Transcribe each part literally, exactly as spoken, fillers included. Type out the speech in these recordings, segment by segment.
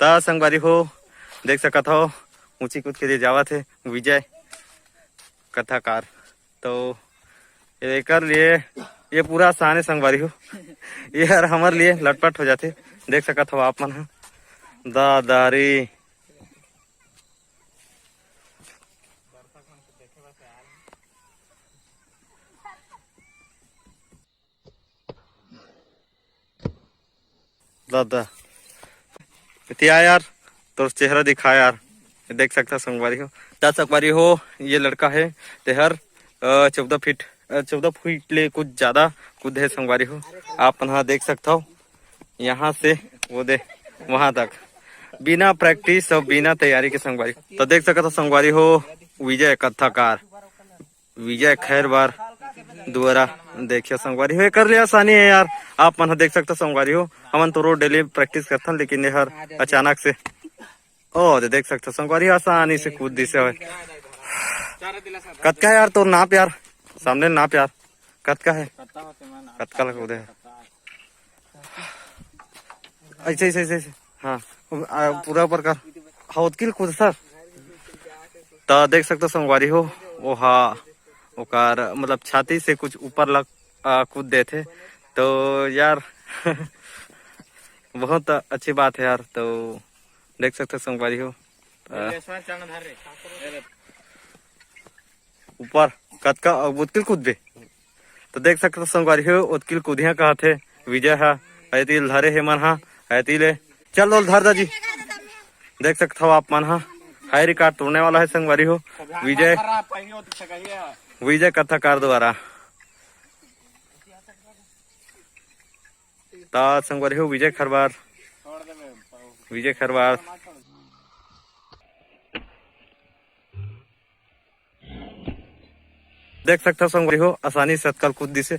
त संगवारी हो, देख सकत हो, ऊंची कूद के लिए जावत हे विजय कथाकार। तो एकर लिए ये पूरा आसान है संगवारी हो। ये हर हमर लिए लटपट हो जाथे। देख सकत हो आप मन ह, दादा रे। दादा, एती आ यार, तोर चेहरा दिखा यार। ये देख सकता संगवारी हो, जा संगवारी हो, ये लड़का है तेहर, अ, चौदह फीट, अ, चौदह फीट ले कुछ ज्यादा कूद है संगवारी हो। आप मन हा देख सकता हो, यहाँ से वो दे वहां तक, बिना प्रैक्टिस और बिना तैयारी के संगवारी। तो देख सकता संगवारी हो, विजय कथाकार, विजय खैरवार दुआरा। देखिए संगवारी हो, एकर ले आसानी है यार। आप मन ह देख सकता संगवारी हो, हमन तो रोज डेली प्रैक्टिस करथन, लेकिन ये हर अचानक से, ओ दे, देख सकता संगवारी हो, आसानी से कूद दिसे हवे। कतका है यार तोर नाप यार, सामने नाप यार, कतका है? कतका लग उदे? ऐसे, ऐसे, ऐसे, ऐसे। हाँ, आ, पूरा ऊपर कर। हाँ, ओतकिल कूद सर। त देख सकता संगवारी हो, वो हा, ओकर मतलब छाती से कुछ ऊपर लग, आ, कूद देथे। तो यार, बहुत अच्छी बात है यार। तो देख सकते संगवारी हो, आ, ऊपर कतका ओतकिल कूदबे। तो देख सकते संगवारी हो, ओतकिल कूदिया कहत हे विजय हा। ऐती ले धरे हे मन हा, ऐती ले। चल, ओल धर दा जी। देख सकत हो आप मन हा, हाई रिकॉर्ड तोड़ने वाला है संगवारी हो। विजय, विजय कथाकार द्वारा। त संगवारी हो, विजय खरवार, विजय खरवार। देख सकता संगवारी हो, आसानी से अतकल कूद दिसे।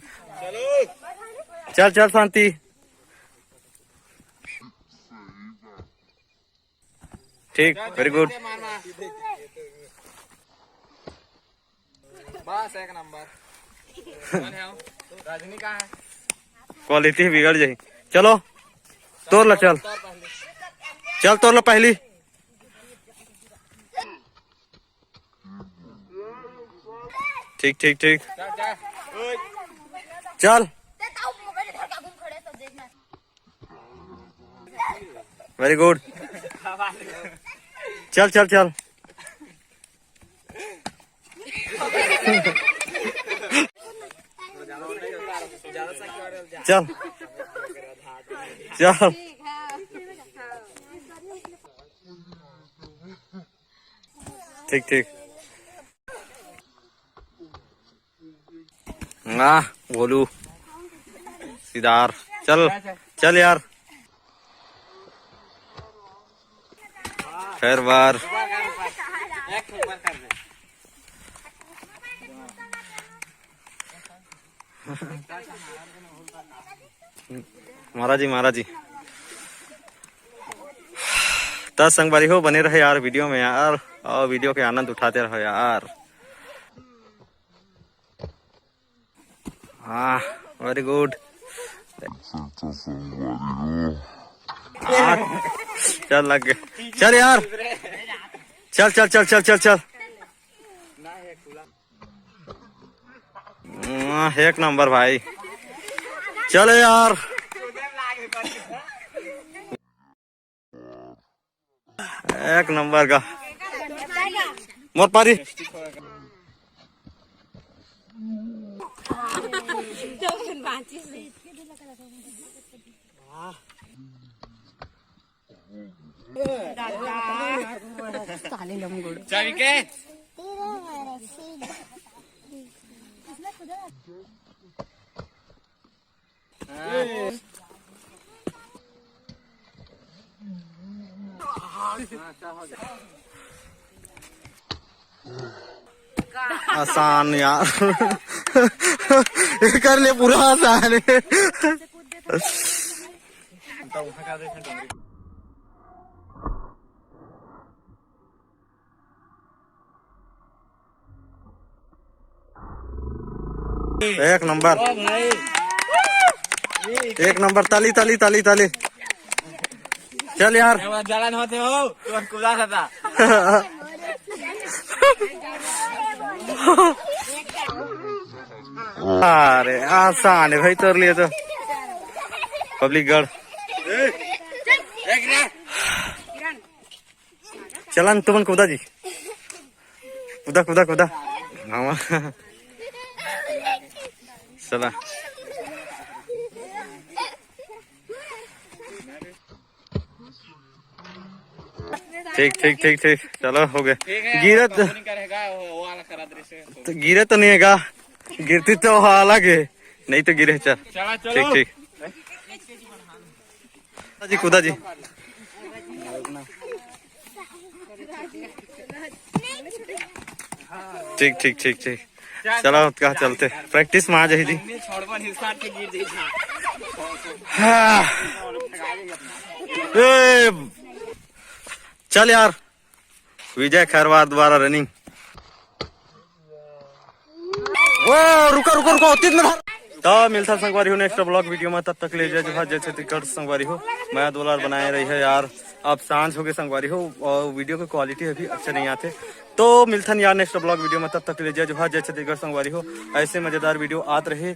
चल, चल शांति। ठीक, very good। बस एक नंबर। रजनी कहाँ है? क्वालिटी बिगड़ जाही। चलो, तोर ला चल। चल, तोर ला पहली। ठीक, ठीक, ठीक। चल। Very good। चल, चल, चल। चल, चल। ठीक, ठीक। वाह, गोलू, सिदार, चल, चल यार। खैर बार। महाराज जी, महाराज जी। त संगवारी हो, बने रहे यार वीडियो में यार, और वीडियो के आनंद उठाते रहो यार। हाँ, very good। हाँ, चल लग गए। चल यार, चल, चल, चल, चल, चल, चल। हाँ, एक नंबर भाई। चल यार, एक नंबर का। मोर पारी। आसान यार। कर ले, पूरा आसान है। एक नंबर, एक नंबर। ताली, ताली, ताली, ताली। चल यार। जलन होथे हो, तुमन कूदा था। अरे आसान है भाई तोर लिए तो। पब्लिक गढ़। चलन तुमन कूदा जी। कूदा, कूदा, कूदा। हाँ। चला। ठीक, ठीक, ठीक, ठीक। चलो, हो गया। गिरत तो गिरत तो नहीं है गा। गिरती तो अलग है, नहीं तो गिरे। चल। ठीक, ठीक। जी, कूदा जी। ठीक, ठीक, ठीक, ठीक। चलो, का चलते। प्रैक्टिस में आ जाही जी। हाँ। ए, चल यार। विजय खैरवार द्वारा रनिंग। ओ, रुका, रुका, रुका, तीन मिनट। तो मिलथन संगवारी हो नेक्स्ट ब्लॉग वीडियो में, तब तक ले जय जोहार, जय छत्तीसगढ़ संगवारी हो। मैं दुलार बनाए रही है यार। अब सांझ हो गए संगवारी हो, और वीडियो की क्वालिटी अभी अच्छा नहीं आते। तो मिलथन यार नेक्स्ट ब्लॉग वीडियो में, तब तक ले जय जोहार, जय छत्तीसगढ़ संगवारी हो। ऐसे मजेदार वीडियो आत रहे,